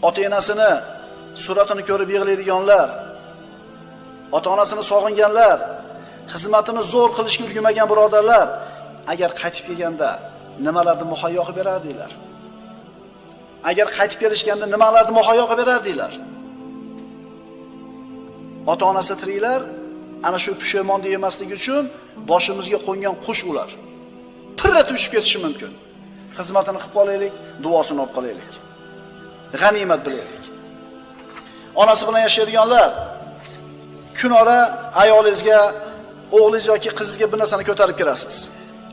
Ota-enasini suratini ko'rib yig'laydiganlar, ota-onasini sog'inganlar, xizmatini zo'r qilishga ulgurmagan birodarlar, agar qaytib kelganda nimalarni muhayyo qilib berardinglar? Agar qaytib kelishganda nimalarni muhayyo qilib berardinglar? Ota-onasi tiriklar ana shu pushaymonni yemasligi uchun boshimizga qo'ngan qush ular. Pirratib uchib ketishi mumkin. Xizmatini qilib qolaylik, duosini olib qolaylik. G'animat bilaylik. Onasi bilan yashaydiganlar kunora ayolingizga, o'g'lingiz yoki qizingizga bir narsani ko'tarib kirasiz.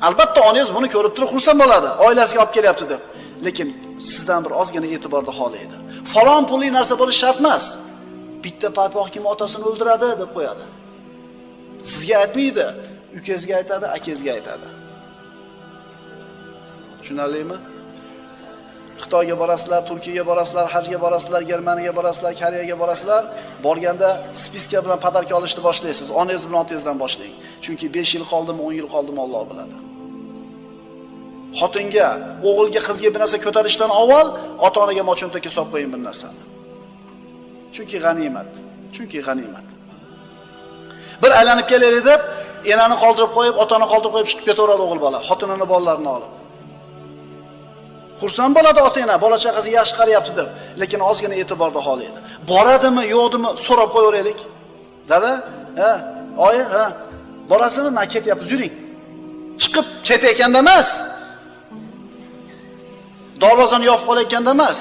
Albatta onangiz buni ko'rib turib xursand bo'ladi, oilasiga olib kelyapti deb. Lekin sizdan bir ozgina e'tiborni xohlaydi. Falon pulli narsa bo'lishi shart emas. Bitta paypoq kim otasini o'ldiradi deb qo'yadi. Sizga aytmaydi, ukangizga aytadi, akangizga aytadi. Tushunarlimi? Xitoyga borasizlar, Turkiyaga borasizlar, hajga borasizlar, Germaniyaga borasizlar, Koreyaga borasizlar. Borganda spiska bilan podarka olishni boshlaysiz. Onangiz bilan otangizdan boshlang. Chunki 5 yil qoldimi, 10 yil qoldimi Alloh biladi. Xotinga, o'g'ilga, qizga bir narsa ko'tarishdan avval ota-onaga mochontakka solib qo'ying bir narsani. Chunki g'animat. Chunki g'animat. Bir aylanib kelaylik deb enani qoldirib qo'yib, otani qoldirib qo'yib chiqib ketaveradi o'g'il bola, xotinini, bolalarini olib. Xursand bo'ladi ota-ena, bola chaqasi yaxshi qarayapti deb, lekin ozgina e'tiborda xohlaydi. Boradimi, yo'qdimi so'rab qo'yaveraylik. Dada, ha, oyi, ha, borasizmi? Men ketyapmiz, yuring. Chiqib ketayotganda emas. Darvozani yopib qolayotganda emas.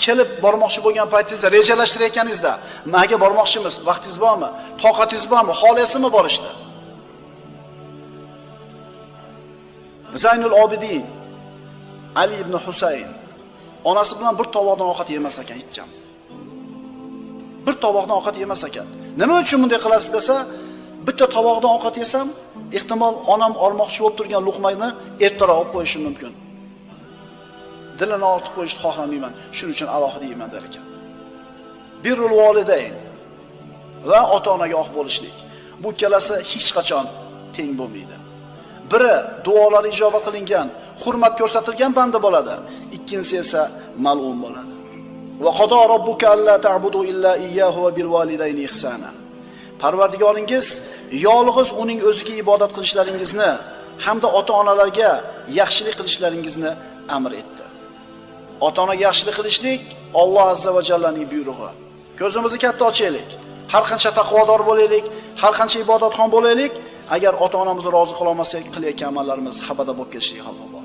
Kelib bormoqchi bo'lgan paytingizda, rejalashtirayotganingizda, "Maga bormoqchimiz, vaqtingiz bormi? Toqatingiz bormi? Xohlaysizmi borishni?" Zaynul Obidin Ali ibn Husayn onasi bilan bir tovoqdan ovqat yemas ekan hech ham. Bir tovoqdan ovqat yemas ekan. Nima uchun bunday qilasiz desa, bitta tovoqdan ovqat yesam, ehtimol onam olmoqchi bo'lib turgan luqmayni ertaroq olib qo'yishim mumkin. Dilini ortib qo'yishni xohlamayman, shuning uchun alohida yeyman der ekan. Birrul volidayn va ota-onaga oq bo'lishlik. Bu ikkalasi hech qachon teng bo'lmaydi. Biri duolar ijobat qilingan, hurmat ko'rsatilgan banda bo'ladi, ikkinchisi esa mal'un bo'ladi. Va qado robbuka alla ta'budu illa iyyahu va bil volidayni ihsana. Parvardigoringiz yolg'iz uning o'ziga ibodat qilishlaringizni hamda ota-onalarga yaxshilik qilishlaringizni amr etdi. Ota-onaga yaxshilik qilishlik Alloh azza va jallaning buyrug'i. Ko'zimizni katta ochaylik. Har qancha taqvodor bo'laylik, har qancha ibodatxon bo'laylik, agar ota-onamizni rozi qila olmasak, qilayotgan amallarimiz habada bo'lib ketishligi xavfi bor.